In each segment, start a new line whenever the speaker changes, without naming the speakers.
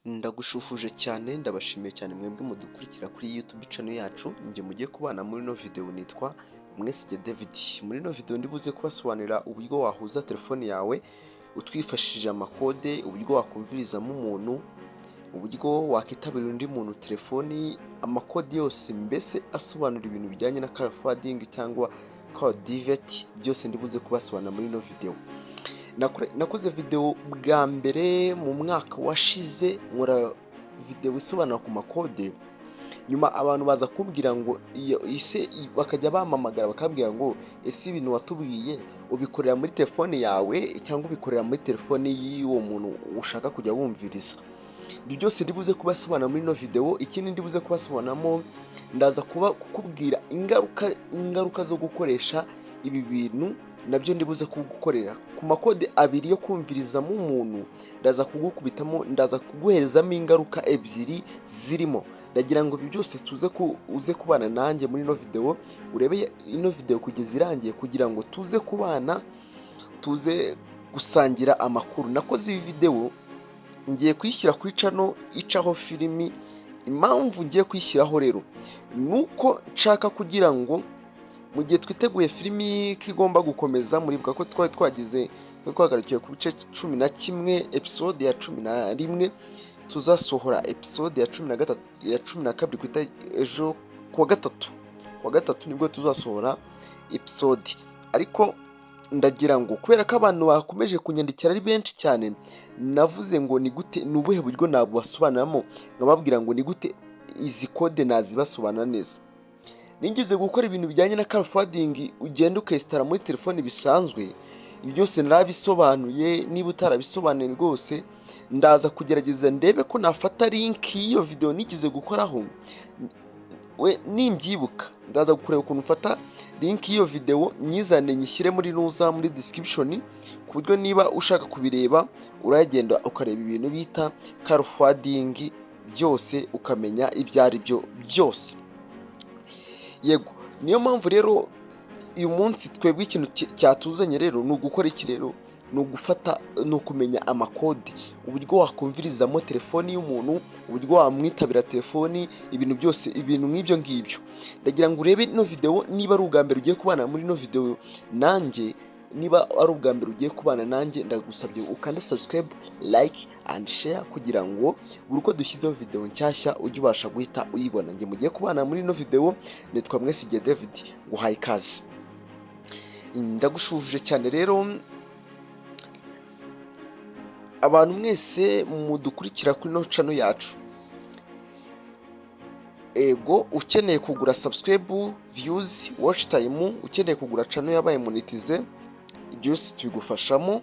Ndagushuhuje cyane, ndabashimiye cyane mwebwe mudukurikira kuri YouTube channel yacu. Njye mugiye kubana muri ino video nitwa Mwesige David. Muri ino video ndibuze kubasobanurira uburyo wahuza telefone yawe utwifashishije amakode, uburyo wakumvirizamo umuntu, uburyo wakitabira undi muntu telefoni, amakode yose mbese asobanura ibintu bijyanye na call forwarding cyangwa call divert, byose ndibuze kubasobanurira muri ino video. Nakoze video bwa mbere mu mwaka washize, nkora video isobanura ku makode. Nyuma abantu baza kumbwira ngo iyo ese, bakajya bampamagara bakambwira ngo: "Ese ibintu watubwiye ubikorera muri telefone yawe cyangwa ubikorera muri telefone y'uwo muntu ushaka kujya wumviriza?" Ibyo byose ndibuze kubasobanura muri ino video. Ikindi ndibuze kubasobanuramo, ndaza kuba kukubwira ingaruka zo gukoresha ibi bintu. Nabyo ndibuze kugukorera ku makode abiri yo kumvirizamo umuntu. Ndaza kugukubitamo, ndaza kuguherezamo ingaruka ebyiri zirimo. Ndagira ngo ibi byose tuze ku uze kubana nanjye muri ino video, urebe ino video kugeza irangiye kugira ngo tuze kubana, tuze gusangira amakuru. Nakoze iyi video, ngiye kuyishyira kuri channel icaho filimi. Impamvu ngiye kuyishyiraho rero ni uko nshaka kugira ngo mu gihe twiteguye filimi ko igomba gukomeza, muribuka ko twari twagize, twari twagarukiye ku bice 11, episode ya 11. Tuzasohora episode ya 13, ya 12 ku ejo kuwa gatatu. Kuwa gatatu nibwo tuzasohora episode. Ariko ndagira ngo, kubera ko abantu bakomeje kunyandikira ari benshi cyane, navuze ngo ni gute, ni ubuhe buryo nabubasobanuriramo, nkababwira ngo ni gute izi kode nazibasobanura neza. Nigeze gukora ibintu bijyanye na call forwarding, ugenda ukesitara muri telefone bisanzwe. Ibi byose narabisobanuye. Niba utarabisobanuye rwose, ndaza kugerageza ndebe ko nafata link y'iyo video nigeze gukoraho. We nimbyibuka, ndaza kureba ukuntu mfata link y'iyo video nyizane, nyishyire muri nuza, muri description, ku buryo niba ushaka kubireba uragenda ukareba ibintu bita call forwarding byose, ukamenya ibyo ari byo byose. Yego, niyo mpamvu rero uyu munsi twebwe ikintu cyatuzanye rero ni ugukora iki? Rero ni ugufata, ni ukumenya amakode, uburyo wakumvirizamo telefoni y'umuntu, uburyo wamwitabira telefoni, ibintu byose, ibintu nk'ibyo ngibyo. Ndagira ngo urebe ino video. Niba ari ubwa mbere ugiye kubana muri ino video nanjye, niba ari ubwa mbere ugiye kubana nanjye, ndagusabye ukande subscribe, like and share, kugira ngo buri uko dushyizeho video nshyashya ujye ubasha guhita uyibona. Njye mugiye kubana muri ino video nitwa Mwesige David, nguhaye ikaze, ndagushuhuje cyane. Rero abantu mwese mudukurikira kuri ino channel yacu, ego, ukeneye kugura subscribe, views, watch time, ukeneye kugura channel yabaye monetize, ibyo byose tubigufashamo.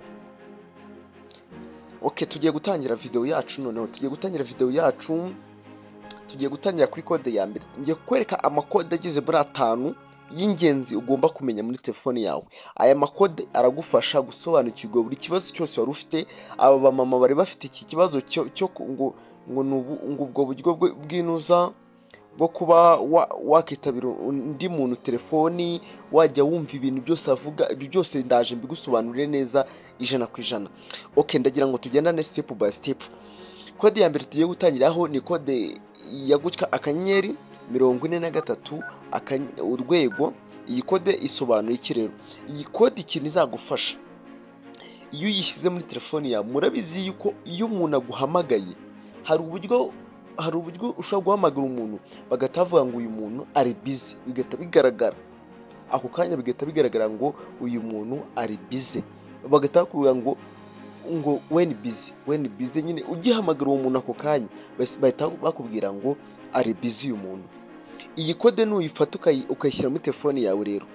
Ok, tugiye gutangira video yacu noneho. Tugiye gutangira video yacu, tugiye gutangira kuri kode ya mbere. Ngiye kukwereka amakode ageze muri atanu y'ingenzi ugomba kumenya muri telefone yawe. Aya makode aragufasha gusobanukirwa buri kibazo cyose wari ufite. Aba bamama bari bafite iki kibazo cyo ngo ni ngo ubwo buryo bw'inuza bwo kuba wakitabira undi muntu telefoni, wajya wumva ibintu byose avuga. Ibyo byose ndaje mbigusobanurire neza 100%. Ok, ndagira ngo tugendane step by step. Kode ya mbere tugiye gutangiraho ni kode ya gutya: *43 urwego. Iyi kode isobanura iki rero? Iyi kode ikintu izagufasha iyo uyishyize muri telefoni yawe, murabizi yuko iyo umuntu aguhamagaye, hari uburyo ushobora guhamagara umuntu bagahita bavuga ngo uyu muntu ari busy, bigahita bigaragara ako kanya, bigahita bigaragara ngo uyu muntu ari busy, bagahita bakubwira ngo when busy, when busy nyine. Ugihamagara uwo muntu ako kanya bahita bakubwira ngo ari busy uyu muntu. Iyi kode nuyifata ukayishyira muri telefoni yawe rero,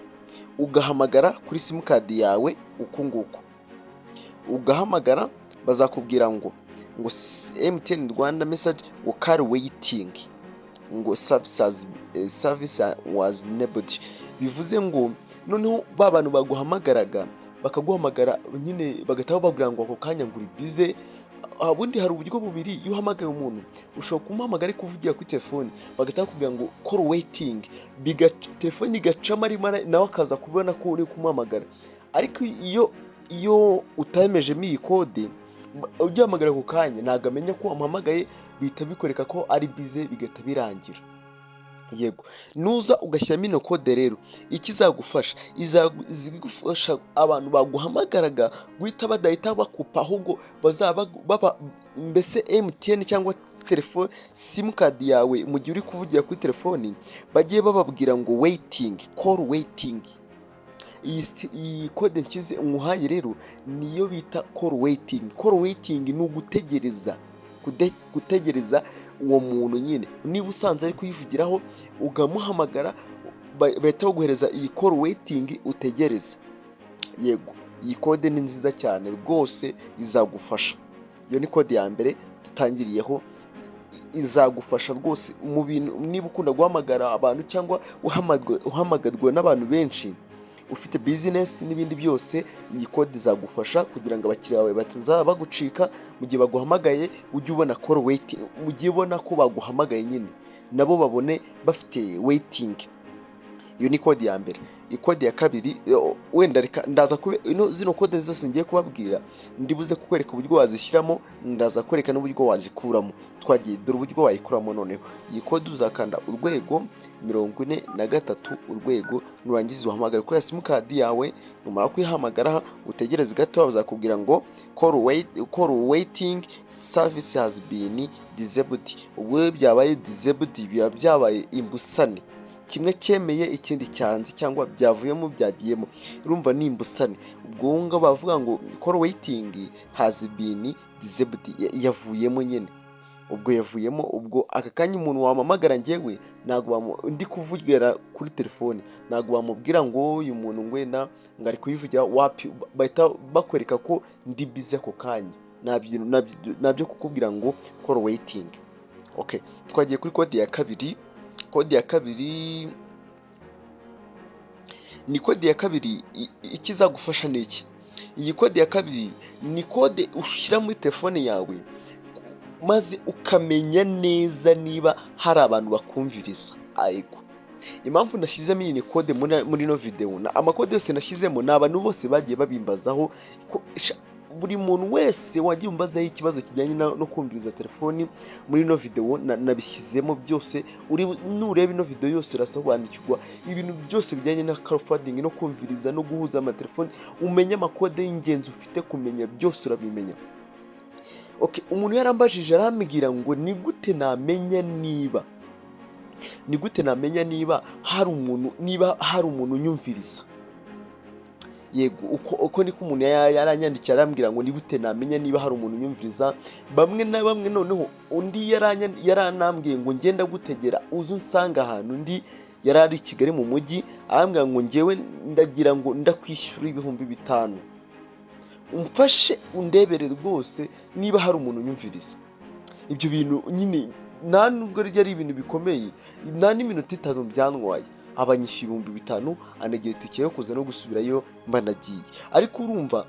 ugahamagara kuri simukadi yawe uku nguku, ugahamagara, bazakubwira ngo MTN Rwanda message ngo call waiting, ngo service was enabled. Bivuze ngo noneho ba bantu baguhamagaraga, bakaguhamagara nyine, bagahita bababwira ngo ako kanya ngo uri busy. Ubundi hari uburyo bubiri: iyo uhamagaye umuntu, ushobora kumuhamagara ariko uvugira kuri telefone, bagahita bakubwira ngo call waiting, telefone igacamo arimo nawe akaza kubona ko uri kumuhamagara. Ariko iyo utamejemo iyi kode Ugihamagara ako kanya ntabwo amenya ko wamuhamagaye, bihita bikwereka ko ari busy, bigahita birangira. Yego, nuza ugashyiramo ino kode rero, ikizagufasha, izigufasha abantu baguhamagaraga guhita badahita bakupa, ahubwo bazaba baba mbese MTN cyangwa telefone simukadi yawe, mu gihe uri kuvugira kuri telefoni bagiye bababwira ngo "waiting, call waiting". Iyi kode nshyize nkuhaye rero niyo bita call waiting. Call waiting ni ugutegereza, gutegereza uwo muntu nyine. Niba usanze ari kuyivugiraho ukamuhamagara, bahita baguhereza iyi call waiting, utegereza. Yego, iyi kode ni nziza cyane rwose, izagufasha. Iyo ni kode ya mbere dutangiriyeho, izagufasha rwose mu bintu niba ukunda guhamagara abantu cyangwa uhamagarwa n'abantu benshi, ufite business n'ibindi byose. Iyi kode izagufasha kugira ngo abakiriya bawe batazaba bagucika mu gihe baguhamagaye, ujye ubona call waiting, mu gihe ubona ko baguhamagaye nyine nabo babone bafite waiting. Iyo ni kode ya mbere. Ikode ya kabiri, wenda reka ndaza kube ino zino kode zose ngiye kubabwira, ndibuze kukwereka uburyo wazishyiramo, ndaza kwereka n'uburyo wazikuramo. Twagiye, dore uburyo wayikuramo noneho. Iyi kode uzakanda *43#, nurangiza uhamagare kuri ya simukadi yawe. Numara kuyihamagara utegereze gato, bazakubwira ngo "Call waiting service has been disabled". Ubwo byabaye disabled, biba byabaye imbusane, kimwe cyemeye ikindi cyanze cyangwa byavuyemo byagiyemo, urumva ni imbusane. Ubwo ngo bavuga ngo "Call waiting has been disabled", yavuyemo nyine. Ubwo yavuyemo, ubwo aka kanya umuntu wampamagara njyewe ntabwo ndi kuvugira kuri telefone, ntabwo bamubwira ngo uyu muntu ngo wenda ngo ari kuyivugira, wapi, bahita bakwereka ko ndi busy ako kanya, ntabyo kukubwira ngo call waiting. Okay, twagiye kuri kode ya kabiri. Kode ya kabiri ni kode ya kabiri, ikizagufasha ni iki? Iyi kode ya kabiri ni kode ushyira muri telefone yawe maze ukamenya neza niba hari abantu bakumviriza. Ariko impamvu nashyizemo iyi ni kode muri ino videwo, amakode yose nashyizemo ni abantu bose bagiye babimbazaho. Buri muntu wese wagiye umbazaho ikibazo kijyanye no kumviriza telefoni, muri ino videwo nabishyizemo byose. Nureba ino videwo yose urasobanukirwa ibintu byose bijyanye na call forwarding no kumviriza no guhuza amatelefoni, umenye amakode y'ingenzi ufite kumenya, byose urabimenya. Okay, umuntu yarambajije arambwira ngo ni gute namenya niba hari umuntu, niba hari umuntu unyumviriza. Yego, uko niko umuntu yaranyandikiye, arambwira ngo ni gute namenya niba hari umuntu unyumviriza. Bamwe na bamwe noneho undi yaranambwiye ngo ngenda gutegera uze unsanga ahantu ndi. Yari ari i Kigali mu mujyi, arambwira ngo ngewe ndagira ngo ndakwishyura 5000, umfashe undebere rwose niba hari umuntu unyumviriza. Ibyo bintu nyine nta nubwo ari ibintu bikomeye, nta n'iminota 5 byantwaye, abanyishyura 5000, anagira itike yo kuza no gusubirayo, mba nagiye. Ariko urumva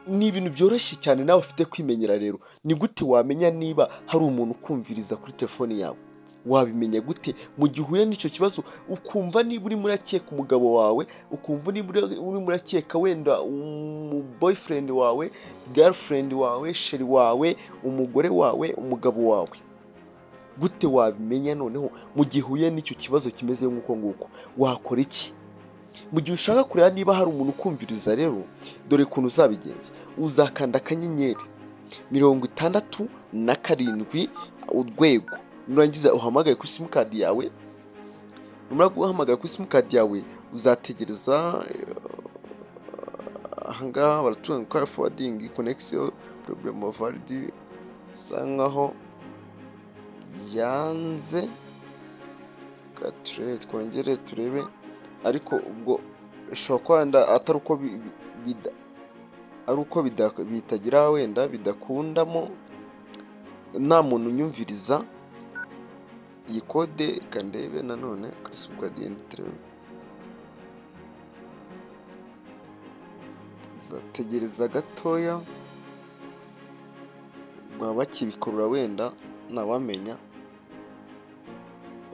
ni ibintu byoroshye cyane nawe ufite kwimenyera. Rero ni gute wamenya niba hari umuntu ukumviriza kuri telefone yawe? Wabimenya gute mu gihe uhuye n'icyo kibazo, ukumva niba urimo urakeka umugabo wawe, ukumva niba urimo urakeka wenda umu boyfriend wawe, girlfriend wawe, chéri wawe, umugore wawe, umugabo wawe? Gute wabimenya noneho mu gihe uhuye n'icyo kibazo kimeze nk'uko nguko? Wakora iki mu gihe ushaka kureba niba hari umuntu ukumviriza? Rero dore ukuntu uzabigenza: uzakanda *67#, nurangiza uhamagare kuri simukadi yawe. Numara guhamagara kuri simukadi yawe uzategereza. Ahangaha baratubwira ngo call forwarding connection problem valid, bisa nkaho byanze. Reka turebe, twongere turebe, ariko ubwo bishobora kuba wenda atari uko ari uko bitagira wenda bidakundamo, nta muntu unyumviriza. Iyi kode, reka ndebe nanone kuri simukadi yindi turebe. Tuzategereza gatoya, baba bakibikurura, wenda ntawamenya,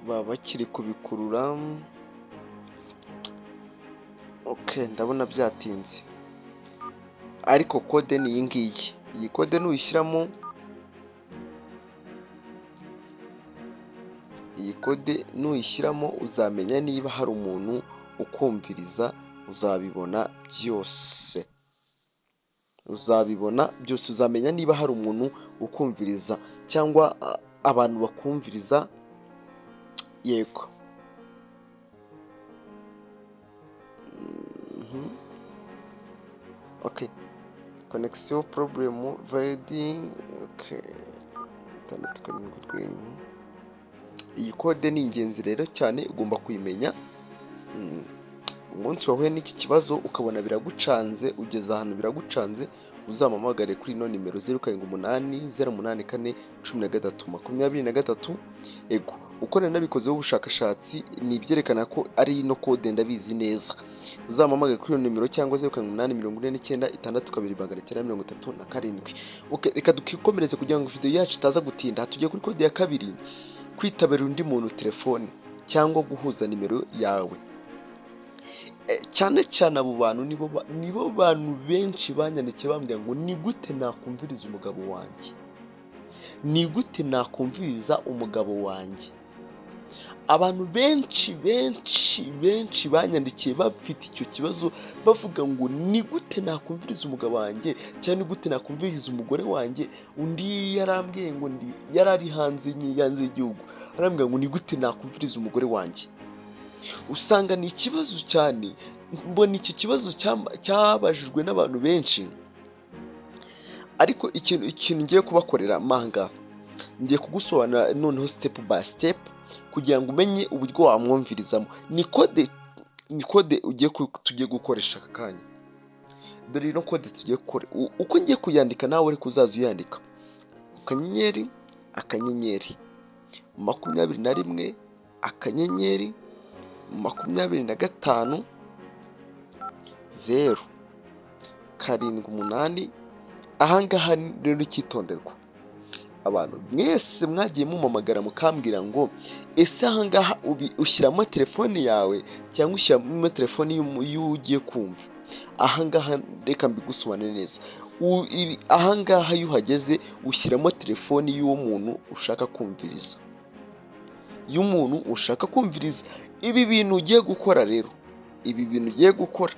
baba bakiri kubikurura. Okay, ndabona byatinze, ariko kode ni iyi ngiyi. Iyi kode nuyishyiramo, iyi kode nuyishyiramo, uzamenya niba hari umuntu ukumviriza. Uzabibona byose, uzabibona byose. Uzamenya niba hari umuntu ukumviriza cyangwa abantu bakumviriza. Yego. Okay, connection problem valid. Okay, 6 7 urwego. Iyi kode ni ingenzi rero cyane, ugomba kuyimenya. Umunsi wahuye n'iki kibazo ukabona biragucanze, ugeze ahantu biragucanze, uzampamagare kuri ino nimero: 0780841323. Ego, uko nari nabikozeho ubushakashatsi ni ibyerekana ko ari ino kode, ndabizi neza. Uzampamagare kuri iyo nimero cyangwa 0784962937. Okay, reka twikomereze kugira ngo video yacu itaza gutinda. Tujye kuri kode ya kabiri: kwitabira undi muntu telefone cyangwa guhuza nimero yawe. Cyane cyane abo bantu nibo bantu benshi banyandikiye bambwira ngo: "Ni gute nakumviriza umugabo wanjye? Ni gute nakumviriza umugabo wanjye?" Abantu benshi benshi benshi banyandikiye bafite icyo kibazo, bavuga ngo: "Ni gute nakumviriza umugabo wanjye?" cyangwa "Ni gute nakumviriza umugore wanjye?" Undi yarambwiye ngo ndi yari ari hanze hanze y'igihugu, arambwira ngo: "Ni gute nakumviriza umugore wanjye?" Usanga ni ikibazo cyane. Mbona iki kibazo cyabajijwe n'abantu benshi, ariko ikintu ngiye kubakorera manga, ngiye kugusobanurira noneho step by step kugira ngo umenye uburyo wamwumvirizamo. Ni kode ugiye tugiye gukoresha aka kanya. Dore ino kode tugiye gukora, uko ngiye kuyandika nawe ariko uzaza uyandika: **21*25 078. Ahangaha rero icyitonderwa, abantu mwese mwagiye mumamagara mukambwira ngo: "Ese ahangaha ushyiramo telefone yawe cyangwa ushyiramo telefone y'uwo ugiye kumva?" Ahangaha reka mbigusobanure neza. Ahangaha iyo uhageze ushyiramo telefoni y'uwo muntu ushaka kumviriza, y'umuntu ushaka kumviriza. Ibi bintu ugiye gukora rero, ibi bintu ugiye gukora,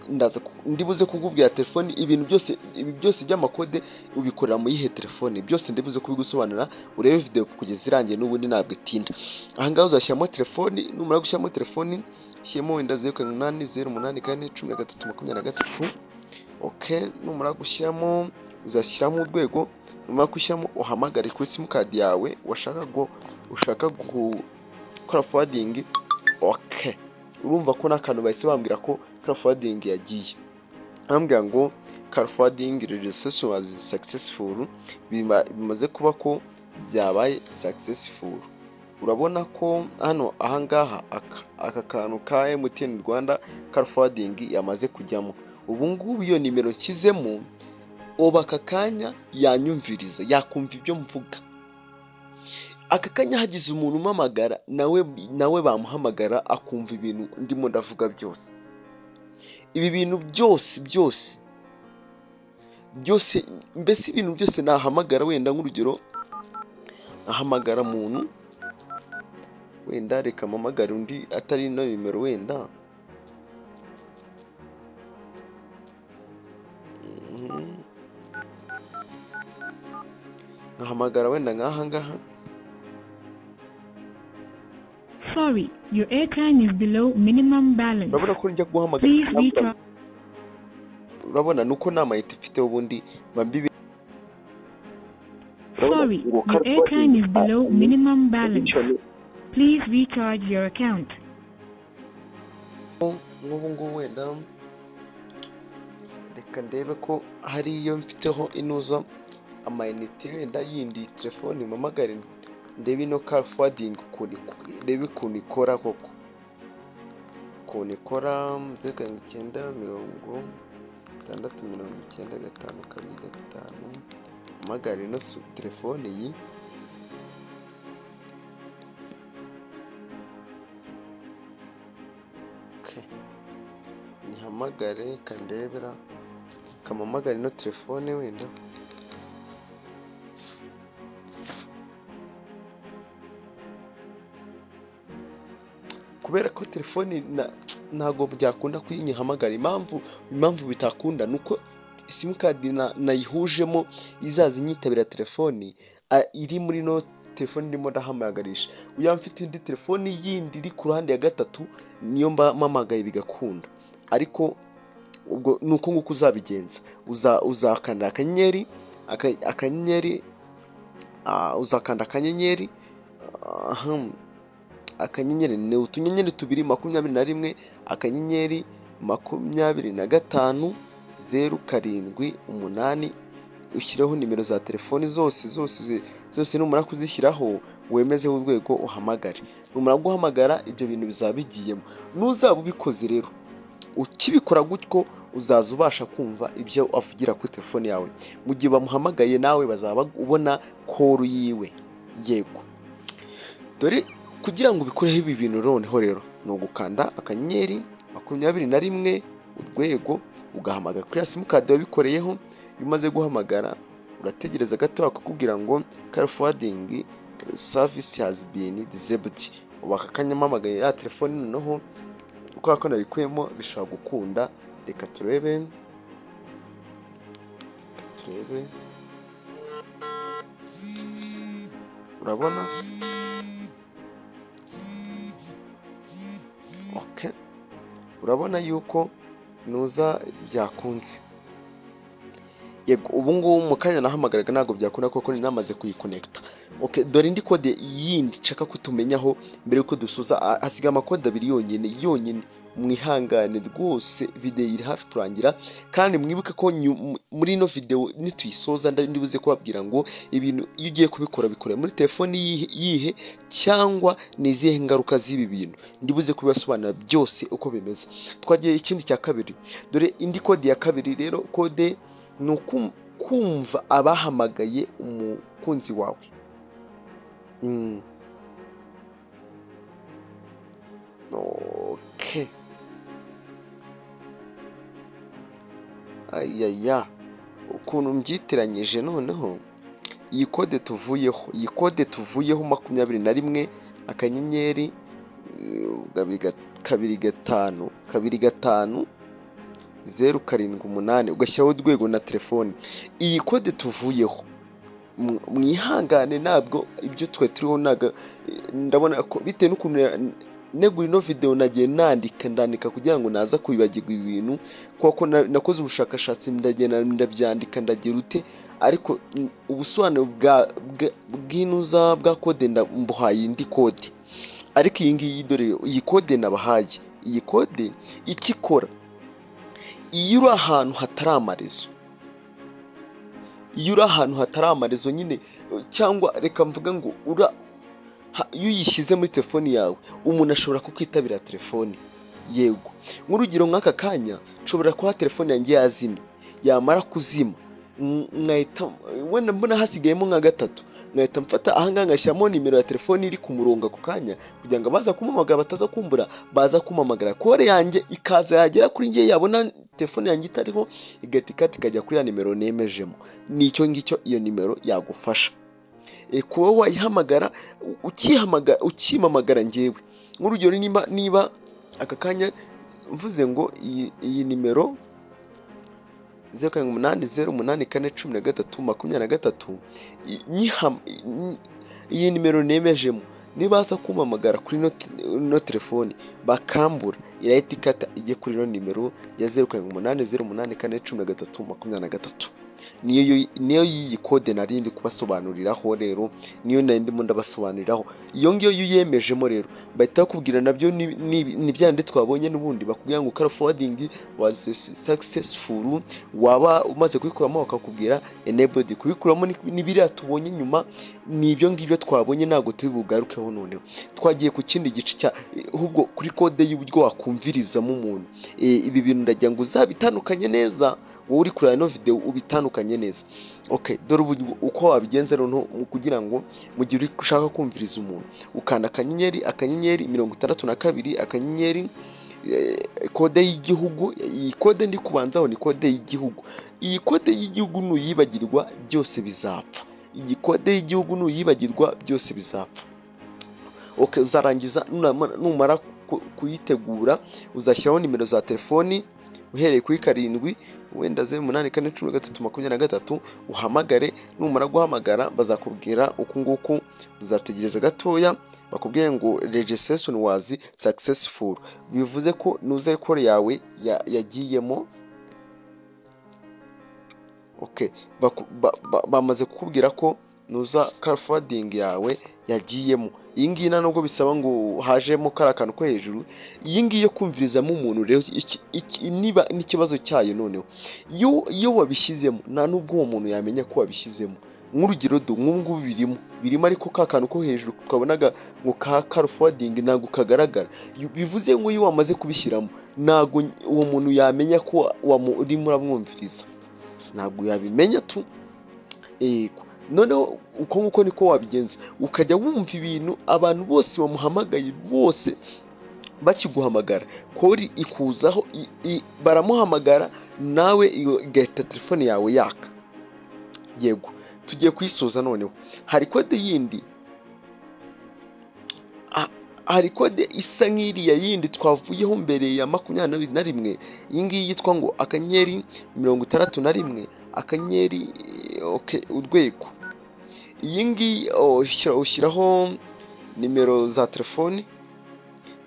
ndaza ndibuze kukubwira telefoni, ibintu byose, ibi byose by'amakode ubikorera mu yihe telefone, byose ndibuze kubigusobanurira. Urebe video kugeza irangiye, n'ubundi ntabwo itinda. Ahangaha uzashyiramo telefoni. Numara gushyiramo telefoni, shyiramo wenda 0780841323. Okay, numara gushyiramo uzashyiramo urwego. Numara gushyiramo, uhamagare kuri simukadi yawe washaka ngo ushaka gukora forwarding. Okay, urumva ko n'akantu bahise bambwira ko call forwarding yagiye, bambwira ngo call forwarding registration was successful. Bimaze kuba ko byabaye successful. Urabona ko hano ahangaha aka kantu ka MTN Rwanda call forwarding yamaze kujyamo. Ubu ngubu iyo nimero nshyizemo ubu aka kanya yanyumviriza, yakumva ibyo mvuga aka kanya. Hagize umuntu umpamagara, nawe bamuhamagara akumva ibintu ndimo ndavuga byose. Ibi bintu byose byose byose, mbese ibintu byose nahamagara, wenda nk'urugero ahamagara umuntu, wenda reka mpamagare undi atari ino nimero, wenda nkahamagara wenda nk'aha ngaha.
Sorry, your airtime is below minimum balance.
Urabona ko njya guhamagara
Please recharge.
Urabona ni uko nta mayinite mfite, ubundi mba mbibi.
Sorry, your airtime is below minimum balance. Please recharge your account.
Nk'ubu ngubu wenda reka ndebe ko hari iyo mfiteho inuza amayinite, wenda yindi telefone mpamagare, ndebe ino call forwarding ukuntu ndebe ukuntu ikora koko, ukuntu ikora. 0779 69 525, mpamagare ino telefone iyi. Okay. Nyihamagare, kandebera Kampamagare ino telefone wenda. Kubera ko telefone ntabwo byakunda kuyihamagara. Impamvu bitakunda ni uko simukadi nayihujemo izaza inyitabira telefoni iri muri no telefone ndimo ndahamagarisha. Uya mfite indi telefoni yindi iri ku ruhande ya gatatu, niyo mba mpamagaye bigakunda. Ariko ubwo ni uko nguko uzabigenza: uzakanda akanyenyeri, akanyenyeri, uzakanda akanyenyeri, akanyenyeri ni utunyenyeri tubiri, 21, akanyenyeri, 25, 0, 7, 8, ushyireho nimero za telefoni zose zose zose. Numara kuzishyiraho, wemezeho urwego, uhamagare. Numara guhamagara, ibyo bintu bizaba bigiyemo. Nuzaba ubikoze rero, ukibikora gutyo, uzaza ubasha kumva ibyo avugira kuri telefone yawe mu gihe bamuhamagaye, nawe bazaba ubona call yiwe. Yego, dore kugira ngo ubikureho ibi bintu noneho rero ni ugukanda akanyenyeri, 21, urwego, ugahamagara kuri ya simukadi wabikoreyeho. Iyo umaze guhamagara, urategereza gato, bakakubwira ngo "Call forwarding service has been disabled". Ubu aka kanya mpamagaye ya telefone noneho, kubera ko nabikuyemo, bishobora gukunda. Reka turebe, turebe. Urabona, okay, urabona yuko nuza byakunze. Yego, ubu ngubu mu kanya nahamagaraga ntabwo byakunda kuko nari namaze kuyikonekita. Okay, dore indi kode yindi nshaka ko tumenyaho mbere yuko dusoza. Hasigaye amakode abiri yonyine yonyine. Mwihangane rwose, videwo iri hafi kurangira. Kandi mwibuke ko muri ino videwo nituyisoza, ndibuze kubabwira ngo ibintu iyo ugiye kubikora, bikore muri telefoni yihe, cyangwa ni izihe ngaruka z'ibi bintu. Ndibuze kubibasobanurira byose uko bimeze. Twagiye ikindi cya kabiri. Dore indi kode ya kabiri rero. Kode ni kumva abahamagaye umukunzi wawe. Okay. Ayaya, ukuntu mbyitiranyije noneho. Iyi kode tuvuyeho, 21, akanyenyeri, 2, 5, 2, 5, 0, 7, 8, ugashyiraho urwego na telefone. Iyi kode tuvuyeho, mwihangane, ntabwo ibyo twari turiho, ntabwo ndabona ko bitewe n'ukuntu negura ino video nagiye nandika, ndandika kugira ngo naza kwibagirwa ibintu, kuko nakoze ubushakashatsi, ndagenda ndabyandika, ndagira ute. Ariko ubusobanuro bw'inuza bwa kode mbuhaye indi kode. Ariko iyi ngiyi, dore iyi kode nabahaye. Iyi kode icyo ikora, iyo uri ahantu hatari amarezo, iyo uri ahantu hatari amarezo nyine, cyangwa reka mvuge ngo iyo uyishyize muri telefoni yawe, umuntu ashobora kukwitabira telefoni. Yego, nk'urugero nk'aka kanya nshobora kuba telefone yanjye yazimye, yamara kuzima nkahita wenda mbona hasigayemo nka gatatu, nkahita mfata ahangaha ngashyiramo nimero ya telefoni iri ku murongo ako kanya, kugira ngo abaza kumpamagara bataza kumbura, baza kumpamagara, call yanjye ikaza, yagera kuri njye, yabona telefone yanjye itariho, igahita ikata ikajya kuri ya nimero nemejemo. Ni icyo ngicyo iyo nimero yagufasha. Kuba wayihamagara, ukihamagara, ukimpamagara njyewe. Nk'urugero, niba aka kanya mvuze ngo iyi nimero 0780841323, iyi nimero nemejemo, nibaza kumpamagara kuri ino telefoni bakambura, irahita ikata ijye kuri ino nimero ya 0780841323. Niyo y'iyi kode nari ndi kubasobanuriraho rero, niyo nari ndimo ndabasobanuriraho. Iyo ngiyo iyo uyemejemo rero, bahita bakubwira nabyo ni bya bindi twabonye n'ubundi, bakubwira ngo "Call forwarding was successful". Waba umaze kubikuramo, bakakubwira enabled. Kubikuramo ni biriya tubonye nyuma, ni ibyo ngibyo twabonye, ntabwo turi bugarukeho. Noneho twagiye ku kindi gice cya ahubwo kuri kode y'uburyo wakumvirizamo umuntu. Ibi bintu ndagira ngo uzabitandukanye neza, wowe uri kureba ino video ubitandukanye neza. Okay, dore ubu uko wabigenza noneho kugira ngo mu gihe uri ushaka kumviriza umuntu: ukanda akanyenyeri, akanyenyeri, 62, akanyenyeri. Kode y'igihugu, iyi kode ndi kubanzaho ni kode y'igihugu. Iyi kode y'igihugu nuyibagirwa byose bizapfa. Iyi kode y'igihugu nuyibagirwa byose bizapfa. Okay, uzarangiza numara kuyitegura uzashyiraho nimero za telefoni uhereye kuri 7, wenda 084 13 23, uhamagare. Numara guhamagara bazakubwira uku nguku, uzategereza gatoya bakubwire ngo "Registration was successful", bivuze ko nuza call yawe yagiyemo. Okay, bamaze kukubwira ko nuza call forwarding yawe yagiyemo. Iyi ngiyi nta nubwo bisaba ngo hajemo kariya kantu ko hejuru. Iyi ngiyi yo kumvirizamo umuntu rero, niba n'ikibazo cyayo noneho, iyo wabishyizemo nta nubwo uwo muntu yamenya ko wabishyizemo. Nk'urugero do nk'ubu ngubu birimo, ariko ka kantu ko hejuru twabonaga ngo ka call forwarding ntabwo kagaragara. Bivuze ngo iyo wamaze kubishyiramo ntabwo uwo muntu yamenya ko urimo uramwumviriza, ntabwo yabimenya tu. Yego, noneho uko nguko niko wabigenza, ukajya wumva ibintu abantu bose bamuhamagaye bose bakiguhamagara, call ikuzaho, baramuhamagara nawe igahita telefone yawe yaka. Yego, tugiye kuyisoza. Noneho hari kode yindi, hari kode isa nk'iriya yindi twavuyeho mbere ya 21, iyi ngiyi yitwa ngo *61*, okay, urwego. Iyi ngiyi ushyiraho nimero za telefoni,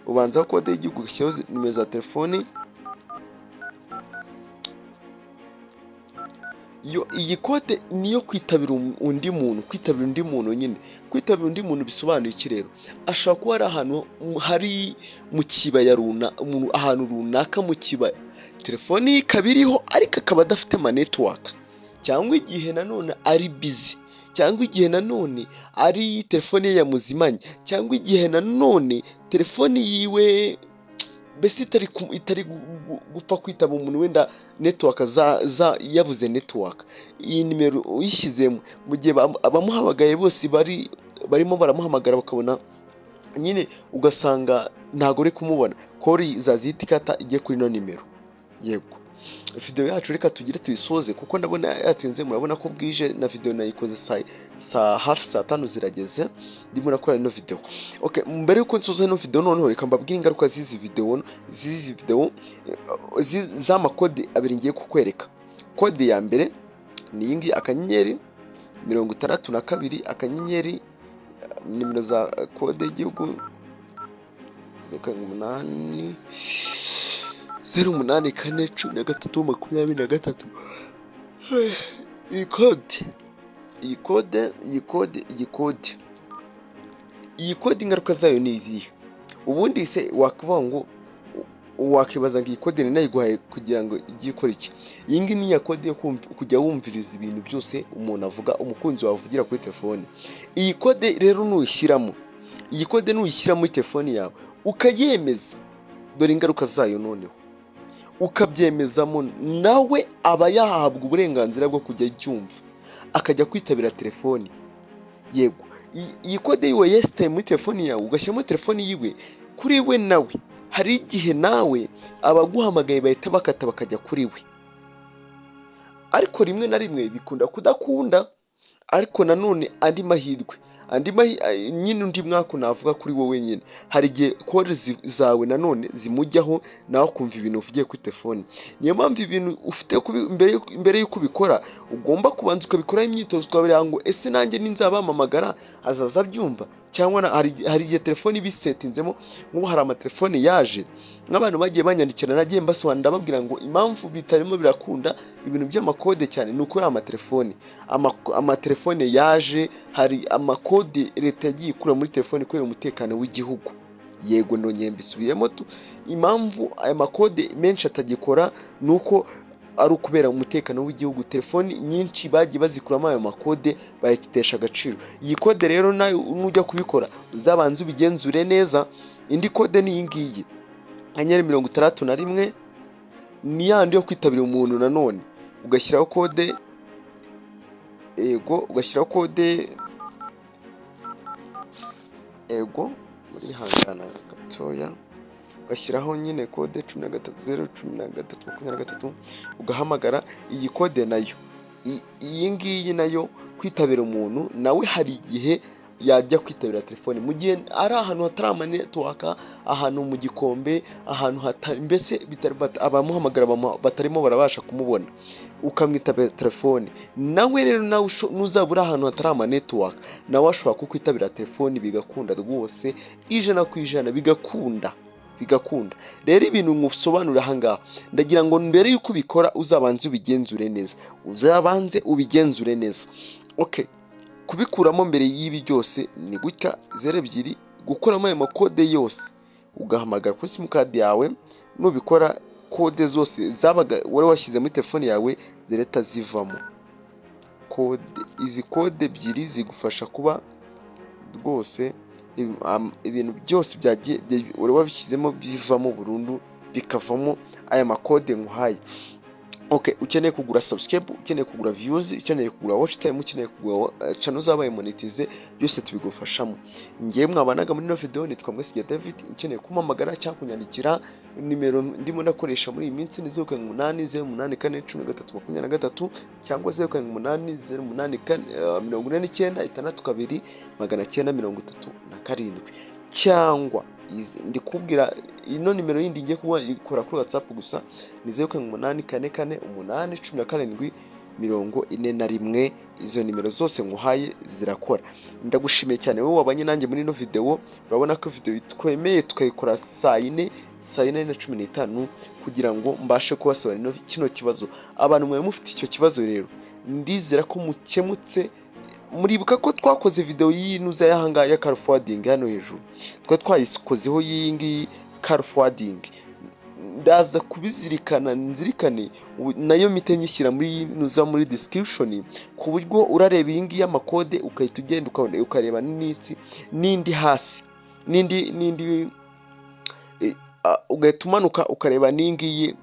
ubanzaho kode y'igihugu, ugashyiraho nimero za telefoni. Iyo iyi kode niyo kwitabira undi muntu. Kwitabira undi muntu nyine, kwitabira undi muntu bisobanuye iki rero? Ashobora kuba ari ahantu hari mu kibaya ahantu runaka mu kibaya, telefoni ye ikaba iriho ariko akaba adafite ama network, cyangwa igihe nanone ari busy, cyangwa igihe nanone ari telefone ye yamuzimanye, cyangwa igihe nanone telefoni yiwe mbese itari gupfa kwitaba umuntu, wenda network za yabuze network. Iyi nimero uyishyizemo, mu gihe abamuhamagaye bose barimo baramuhamagara bakabona nyine, ugasanga ntabwo uri kumubona, call izazihita ikata ijye kuri ino nimero. Yego, videwo yacu reka tugire tuyisoze kuko ndabona yatinze. Murabona ko bwije, na videwo nayikoze saa hafi saa 5 zirageze ndimo nakora ino videwo. Okay, mbere yuko nsoza ino videwo noneho reka mbabwire ingaruka z'izi videwo z'amakode abiri ngiye kukwereka. Kode ya mbere ni iyi ngiyi, *62*, nimero za kode y'igihugu, 0 7 8 0 8 4 13 23. Iyi kode ingaruka zayo ni izihe? Ubundi se wakuvuga ngo wakibaza ngo iyi kode nayiguhaye kugira ngo ijye ikora iki? Iyi ngiyi ni iya kode yo kujya wumviriza ibintu byose umuntu avuga, umukunzi wawe avugira kuri telefone. Iyi kode rero nuyishyiramo, iyi kode nuyishyira muri telefone yawe ukayemeza, dore ingaruka zayo. Noneho ukabyemezamo, nawe aba yahabwa uburenganzira bwo kujya abyumva, akajya kwitabira telefoni. Yego, iyi kode yiwe yesitaye muri telefoni yawe, ugashyiramo telefoni yiwe kuri we, nawe hari igihe nawe abaguhamagaye bahita bakata bakajya kuri we. Ariko rimwe na rimwe bikunda kudakunda. Ariko nanone andi mahirwe, nyine undi mwaka navuga kuri wowe nyine, hari igihe call zawe nanone zimujyaho, nawe akumva ibintu uvugiye kuri telefone. Niyo mpamvu ibintu ufite mbere y'uko ubikora ugomba kubanza ukabikoraho imyitozo, ukabireba ngo ese nanjye ninzabampamagara azaza abyumva? Cyangwa hari igihe telefone iba isetinzemo. Nk'ubu hari amatelefone yaje, nk'abantu bagiye banyandikira, nagiye mbasobanurira, ndababwira ngo impamvu bitarimo birakunda ibintu by'amakode cyane ni uko ari amatelefone amatelefone yaje, hari amakode leta yagiye ikura muri telefone kubera umutekano w'igihugu. Yego, ndongeye mbisubiyemo tu, impamvu aya makode menshi atagikora ni uko ari ukubera umutekano w'igihugu. Telefoni nyinshi bagiye bazikuramo ayo makode, bayitesha agaciro. Iyi kode rero nawe nujya kubikora uzabanze ubigenzure neza. Indi kode ni iyi ngiyi, *61, ni yandi yo kwitabira umuntu nanone, ugashyiraho kode. Yego, ugashyiraho kode. Yego, murihangana gatoya, ugashyiraho kode. Ugashyiraho nyine code 13 0 13 23, ugahamagara. Iyi code nayo, iyi ngiyi nayo kwitabira umuntu, nawe hari igihe yajya kwitabira telefone mu gihe ari ahantu hatari ama network, ahantu mu gikombe, ahantu hatari mbese abamuhamagara batarimo barabasha kumubona, ukamwitabira telefone. Nawe rero, nawe nuzaba uri ahantu hatari ama network, nawe ashobora kukwitabira telefone bigakunda rwose, 100% bigakunda, bigakunda. Rero ibintu nkusobanurira aha ngaha, ndagira ngo mbere y'uko ubikora uzabanze ubigenzure neza, uzabanze ubigenzure neza. Okay, kubikuramo mbere y'ibi byose ni gutya: 0 2, gukuramo ayo makode yose, ugahamagara kuri simukadi yawe. Nubikora, code zose zabaga wari washyize muri telefone yawe zirahita zivamo. Code, izi code ebyiri zigufasha kuba rwose ibintu byose byagiye wari wabishyizemo bivamo burundu, bikavamo aya makode nkuhaye. Okay, ukeneye kugura subscribe, ukeneye kugura views, ukeneye kugura watch time, ukeneye kugura channel zabaye monetize, byose tubigufashamo. Ngewe mwabanaga muri ino video nitwa Mwesiga David. Ukeneye kumpamagara cyangwa kunyandikira, nimero ndimo ndakoresha muri iyi minsi ni 0788 4 13 23, cyangwa 0780 84 49 62 937, cyangwa ndi kubwira ino nimero yindi ngiye kuba ikora kuri WhatsApp gusa ni 0784 48 17 41. Izo nimero zose nkuhaye zirakora. Ndagushimiye cyane wowe wabanye nanjye muri ino video. Urabona ko video twemeye tukayikora saa yine, saa yine na cumi n'itanu, kugira ngo mbashe kubasobanurira kino kibazo. Abantu mwe mufite icyo kibazo rero, ndizera ko mukemutse. Muribuka ko twakoze video y'inuza y'ahangaha ya call forwarding, hano hejuru twari twayikozeho y'iyi ngiyi call forwarding. Ndaza kubizirikana, nzirikane nayo mpite nyishyira muri nuza muri description, ku buryo urareba iyi ngiyi y'amakode ugahita ugenda ukareba n'itsi n'indi hasi n'indi ugahita umanuka ukareba n'iyi ngiyi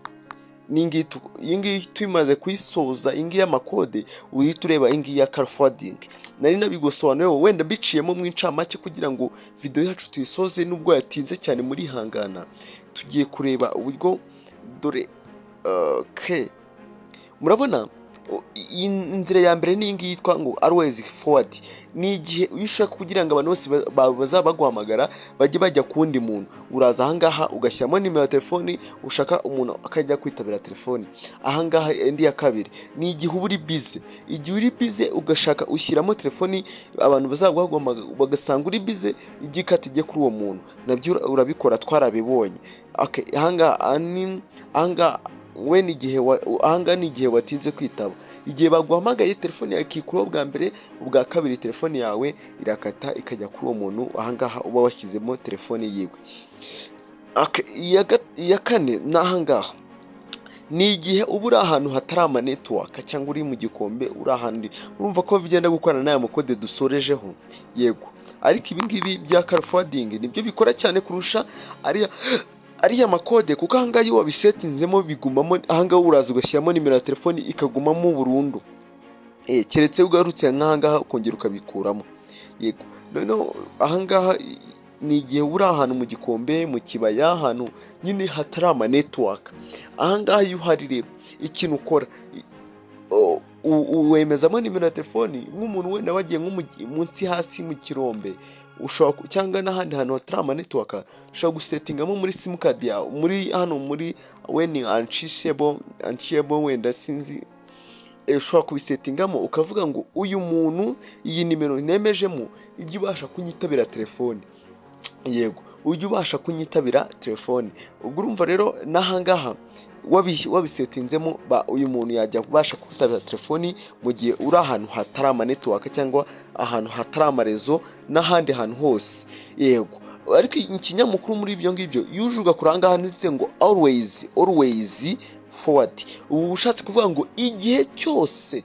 n'ingiyi. Iyi ngiyi tumaze kuyisoza, iyi ngiyi y'amakode, uhita ureba iyi ngiyi ya call forwarding. Nari nabigusobanuriye wenda mbiciyemo mu incamake kugira ngo video yacu tuyisoze, nubwo yatinze cyane, muri hangana. Tugiye kureba uburyo, dore, okay. Murabona iyi nzira ya mbere ni iyi ngiyi yitwa ngo always forward. Ni igihe iyo ushaka kugira ngo abantu bose bazaba baguhamagara bajye bajya ku wundi muntu, uraza ahangaha ugashyiramo nimero ya telefoni ushaka umuntu akajya kwitabira telefoni ahangaha. Indi ya kabiri ni igihe uba uri busy. Igihe uri busy ugashaka ushyiramo telefoni, abantu bazaguhamagara bagasanga uri busy, ijye ikata ijye kuri uwo muntu. Nabyo urabikora, twarabibonye. Okay, ahangaha ni ahangaha we ni igihe ahangaha ni igihe watinze kwitaba. Igihe baguhamagaye telefone yawe ikikuraho bwa mbere, ubwa kabiri telefone yawe irakata ikajya kuri uwo muntu ahangaha uba washyizemo telefone yiwe. Okay, iya kane ni ahangaha, ni igihe uba uri ahantu hatari ama network cyangwa uri mu gikombe, uri ahantu. Urumva ko bigenda gukorana n'aya makode dusorejeho. Yego, ariko ibi ngibi bya call forwarding nibyo bikora cyane kurusha ariya makode, kuko ahangaha iyo wabisetinzemo bigumamo. Ahangaha uraza ugashyiramo nimero ya telefoni ikagumamo burundu, keretse ugarutse nk'ahangaha ukongera ukabikuramo. Yego, noneho ahangaha ni igihe uri ahantu mu gikombe, mu kibaya, ahantu nyine hatari ama network. Ahangaha iyo uhari rero, ikintu ukora wemezamo nimero ya telefoni nk'umuntu wenda wagiye nko munsi hasi mu kirombe, ushobora cyangwa n'ahandi hantu hatari ama network, ushobora gusetingamo muri simukadi yawe, muri hano muri when unreachable, wenda sinzi, ushobora kubisetingamo ukavuga ngo uyu muntu, iyi nimero nemejemo, ijye ibasha kunyitabira telefoni. Yego, ujye ubasha kunyitabira telefoni. Ubwo urumva rero n'ahangaha wabisetinzemo, uyu muntu yajya kubasha kwitabira telefoni mu gihe uri ahantu hatari ama network cyangwa ahantu hatari amarezo n'ahandi hantu hose. Yego, ariko ikinyamukuru muri ibyo ngibyo, iyo uje ugakora ahangaha handitse ngo always forward, ubu ushatse kuvuga ngo igihe cyose,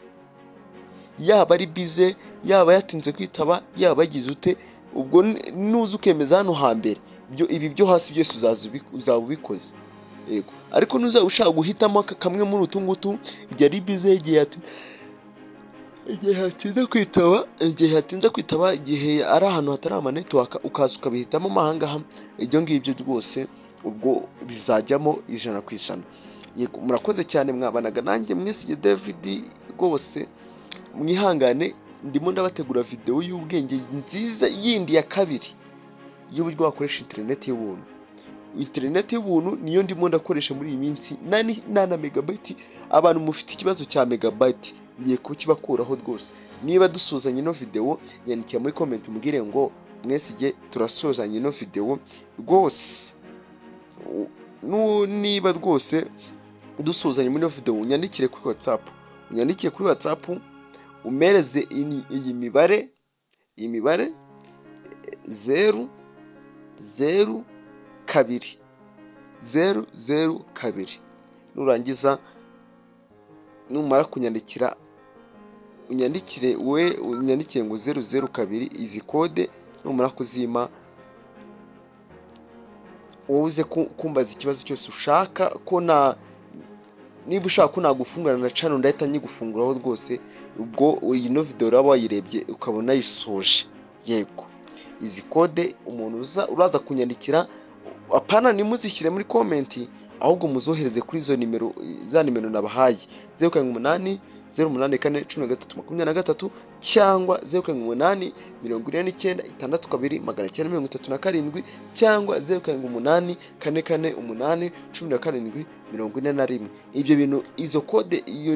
yaba ari busy, yaba yatinze kwitaba, yaba yagize ute, ubwo nuza ukemeza hano hambere, byo ibi byo hasi byose uzaba ubikoze. Yego, ariko nuzaba ushaka guhitamo aka kamwe muri utu ngutu, igihe ari busy, igihe yatinze kwitaba, igihe yatinze kwitaba, igihe ari ahantu hatari ama network, ukaza ukabihitamo ahangaha, ibyo ngibyo rwose. Ubwo bizajyamo 100%. Yego, murakoze cyane. Mwabanaga nanjye Mwesige David. Rwose mwihangane, ndimo ndabategura videwo y'ubwenge nziza yindi ya kabiri y'uburyo wakoresha interineti y'ubuntu. Interineti y'ubuntu niyo ndimo ndakoresha muri iyi minsi. Nta na megabyte. Abantu mufite ikibazo cya megabyte, ngiye kukibakuraho rwose. Niba dusuzanye ino videwo, nyandikira muri comment umbwire ngo: "Mwesige, turasozanye ino videwo rwose." Niba rwose dusuzanye muri ino videwo, unyandikire kuri WhatsApp, unyandikire kuri WhatsApp, umereze iyi mibare 0 0 2 0 0 2. Nurangiza, numara kunyandikira, unyandikire, we unyandikire ngo 0 0 2. Izi kode numara kuzima, wowe uze kumbaza ikibazo cyose ushaka ko na niba ushaka ko nagufungura na channel, ndahita nyigufunguraho rwose. Ubwo iyi no video uraba wayirebye ukabona unayisoje. Yego, izi kode umuntu uza uraza kunyandikira, apana ntimuzishyire muri comment, ahubwo muzohereze kuri izo nimero, za nimero nabahaye: 0780841323 cyangwa 0784962937 cyangwa 0784481741. Ibyo bintu, izo kode, iyo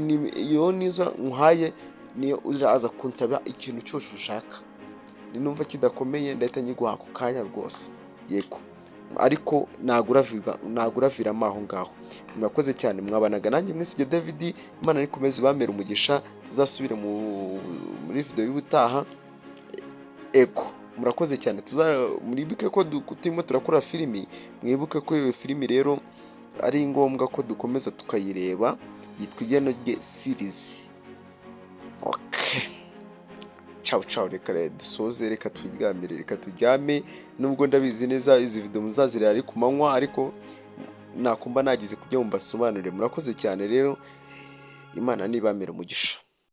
nizo nkuhaye, niyo uraza kunsaba ikintu cyose ushaka. Ninumva kidakomeye, ndahita nyiguha ako kanya rwose. Yego, ariko ntabwo uraviramo aho ngaho. Murakoze cyane. Mwabanaga nanjye Mwesige David. Imana nikomeze ibamere umugisha. Tuzasubire muri video y'ubutaha. Ego, murakoze cyane. Mwibuke ko turimo turakora filimi. Mwibuke ko iyo filimi rero ari ngombwa ko dukomeza tukayireba, yitwa Igeno Series. Okay, ciao ciao. Reka rero dusoze, reka turyamire, reka turyame. Nubwo ndabizi neza izi video muzazireba ari ku manywa, ariko nakumva nagize kugira ngo mbasobanurire. Murakoze cyane rero, Imana nibamere umugisha.